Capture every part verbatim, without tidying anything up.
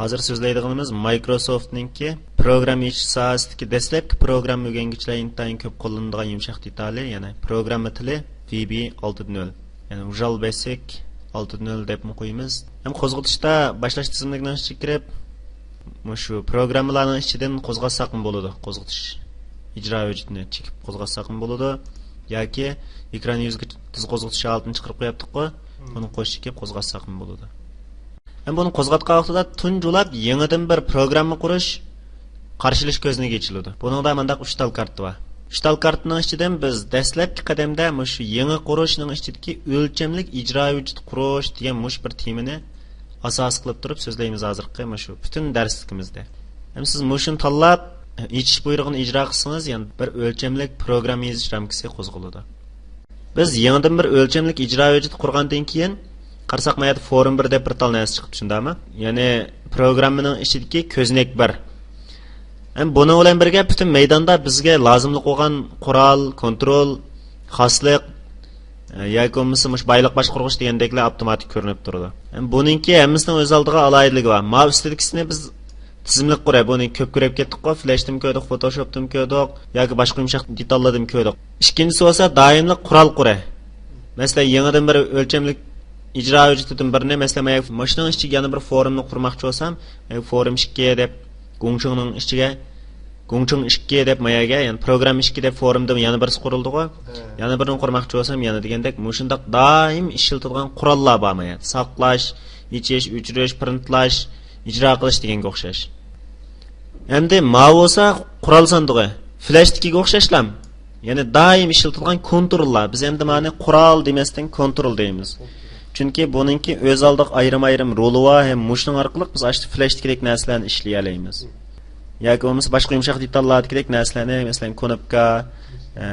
ھازىر سۆزلەيدىغىنىمىز مايكروسوفتنىڭكى پروگرامما يېزىش ساھەسىدىكى دەسلەپكى پروگرامما ئۆگەنگۈچىلەر ئىنتايىن كۆپ قوللىنىدىغان يۇمشاق دېتالى، يەنى پروگرامما تىلى ۋى بى ئالتە نۆل. يەنى ۋىژۇئال بەيسىك ئالتە نۆل دەپمۇ قويىمىز. ھەم قوزغىتىشتا باشلاش تىزىملىكىنىڭ ئىچىگە كىرىپ، مۇشۇ پروگراممىلارنىڭ ئىچىدىن قوزغاتساقمۇ بولىدۇ، قوزغىتىش ئىجرا ھۆججىتىنى چېكىپ قوزغاتساقمۇ بولىدۇ. ياكى ئېكران يۈزىگە تىز قوزغىتىش ھالىتىنى چىقىرىپ قوياتتۇققۇ، بۇنى قوشۇپ چېكىپ قوزغاتساقمۇ بولىدۇ. ھەم بۇنى قوزغاتقان ۋاقتىدا تۇنجىلاپ يېڭىدىن بىر پروگرامما قۇرۇش قارشى ئېلىش كۆزنىكى ئېچىلىدۇ. بۇنىڭدا مانداق ئۈچ تال كارتا بار. ئۈچ تال كارتىنىڭ ئىچىدىن بىز دەسلەپكى قەدەمدە مۇشۇ يېڭى قۇرۇشنىڭ ئىچىدىكى ئۆلچەملىك ئىجرا ھۆججىتى قۇرۇش دېگەن مۇشۇ بىر تېمىنى ئاساس قىلىپ تۇرۇپ سۆزلەيمىز ھازىرقى مۇشۇ پۈتۈن دەرسلىكىمىزدە. ھەم سىز مۇشۇنى تاللاپ، ئېچىش بۇيرۇقىنى ئىجرا قىلسىڭىز، يەنە بىر ئۆلچەملىك پروگرامما يېزىش رامكىسى قوزغىلىدۇ. بىز يېڭىدىن بىر ئۆلچەملىك ئىجرا ھۆججىتى قۇرغاندىن كېيىن، قارىساق، ما يەردە فورم بىر دەپ بىر تال نەرسە چىقىپتۇ، شۇنداقمۇ؟ يەنى پروگراممىنىڭ ئىچىدىكى كۆزنەك بىر. ھەم بۇنىڭ بىلەن بىرگە پۈتۈن مەيداندا بىزگە لازىملىق بولغان قورال، كونترول، خاسلىق، ئە، ياكى بولمىسا مۇشۇ بايلىق باشقۇرغۇچ دېگەندەكلەر ئاپتوماتىك كۆرۈنۈپ تۇرىدۇ. ھەم بۇنىڭكى ھەممىسىنىڭ ئۆز ئالدىغا ئالاھىدىلىكى بار. ماۋۇ ئۈستىدىكىسىنى بىز تىزىملىك قۇرە، بۇنى كۆپ كۆرۈپ كەتتۇققۇ، فلاشتىمۇ كۆردۇق، فوتوشوپتىمۇ كۆردۇق، ياكى باشقا يۇمشاق دېتاللاردىمۇ كۆردۇق. ئىككىنچىسى بولسا دائىملىق قورال قۇرە. مەسىلەن، يېڭىدىن بىر ئۆلچەملىك ئىجرا ھۆججىتىدىن بىرنى، مەسىلەن، مانا ماشىنىنىڭ ئىچىگە يەنە بىر فورمنى قۇرماقچى بولسام، مانا فورم ئىككى دەپ گۇڭچىڭنىڭ ئىچىگە، گۇڭچىڭ ئىككى دەپ ما يەرگە، يەنى پروگرامما ئىككى دەپ فورمدىن يەنە بىرسى قۇرۇلدىغۇ. ھە. يەنە بىرنى قۇرماقچى بولسام، يەنە دېگەندەك مۇشۇنداق دائىم ئىشلىتىدىغان قوراللار بار ما يەردە. ساقلاش، ئېچىش، ئۆچۈرۈش، پرىنتلاش، ئىجرا قىلىش دېگەنگە ئوخشاش. ئەمدى ماۋۇ بولسا قورال ساندۇقى. فلاشتىكىگە ئوخشاشلام. يەنى دائىم ئىشلىتىدىغان كونتروللار. بىز ئەمدى مانى قورال دېمەستىن كونترول دەيمىز. چۈنكى بۇنىڭكى ئۆز ئالدىغا ئايرىم-ئايرىم رولى بار ھەم مۇشۇنىڭ ئارقىلىق بىز ئاشۇ فلاشتىكىدەك نەرسىلەرنى ئىشلىيەلەيمىز. ياكى بولمىسا باشقا يۇمشاق دېتاللاردىكىدەك نەرسىلەرنى، مەسىلەن، كۇنۇپكا، ئە،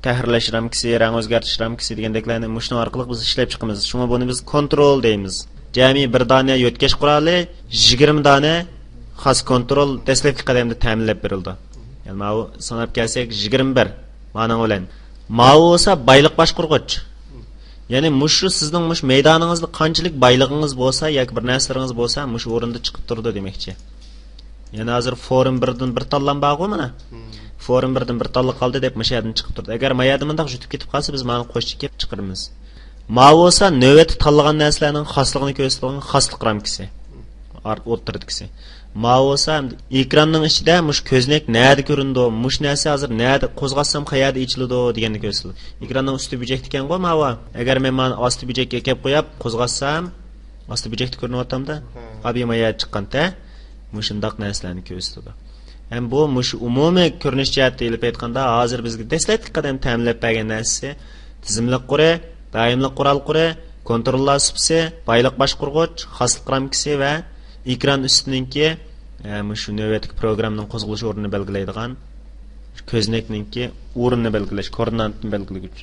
تەھرىرلەش رامكىسى، رەڭ ئۆزگەرتىش رامكىسى دېگەندەكلەرنى مۇشۇنىڭ ئارقىلىق بىز ئىشلەپ چىقىمىز. شۇڭا بۇنى بىز كونترول دەيمىز. جەمئىي بىر دانە يۆتكەش قورالى، يىگىرمە دانە خاس كونترول دەسلەپكى قەدەمدە تەمىنلەپ بېرىلىدۇ. يەنى ماۋۇ ساناپ كەلسەك، يىگىرمە بىر. مانىڭ بىلەن ماۋۇ بولسا بايلىق باشقۇرغۇچ. يەنى مۇشۇ سىزنىڭ مۇشۇ مەيدانىڭىزدا قانچىلىك بايلىقىڭىز بولسا ياكى بىر نەرسىلىرىڭىز بولسا، مۇشۇ ئورۇندا چىقىپ تۇرىدۇ دېمەكچى. يەنى ھازىر فورم بىردىن بىر تاللام بارغۇ مانا. فورم بىردىن بىر تاللا قالدى دەپ مۇشۇ يەردىن چىقىپ تۇرىدۇ. ئەگەر ما يەردە مۇنداق يۈتۈپ كېتىپ قالسا، بىز مانا قوشۇپ چېكىپ چىقىرىمىز. ماۋۇ بولسا نۆۋەتتە تاللىغان نەرسىلەرنىڭ خاسلىقىنى كۆرسىتىدىغان خاسلىق رامكىسى. ئارت-، ئوتتۇرىدىكىسى. ماۋۇ بولسا ئەمدى ئېكراننىڭ ئىچىدە مۇشۇ كۆزنەك نەدە كۆرۈنىدۇ، مۇشۇ نەرسە ھازىر نەدە قوزغاتسام قەيەردە ئېچىلىدۇ دېگەننى كۆرسىتىدۇ. ئېكراننىڭ ئۈستى بۆجەكتىكەنغۇ ماۋۇ. ئەگەر مەن مانا ئاستى بۆجەككە ئەكەپ قويۇپ قوزغاتسام، ئاستى بۆجەكتە كۆرۈنۈۋاتامدا؟ ھە. ئابىما يەردە چىققانتە. مۇشۇنداق نەرسىلەرنى كۆرسىتىدۇ. ھەم بۇ مۇشۇ ئومۇمىي كۆرۈنۈش جەھەتتە ئېلىپ ئېيتقاندا، ھازىر بىزگە دەسلەپكى قەدەم تەمىنلەپ بەرگەن نەرسىسى تىزىملىق قۇرى، دائىملىق قورال قۇرى، كونتروللار سۇپىسى، بايلىق باشقۇرغۇچ، خاسلىق رامكىسى ۋە ئېكران ئۈستىنىڭكى، ئە، مۇشۇ نۆۋەتتىكى پروگراممىنىڭ قوزغىلىش ئورنىنى بەلگىلەيدىغان كۆزنەكنىڭكى ئورنىنى بەلگىلەش، كوئوردىناتىنى بەلگىلىگۈچ.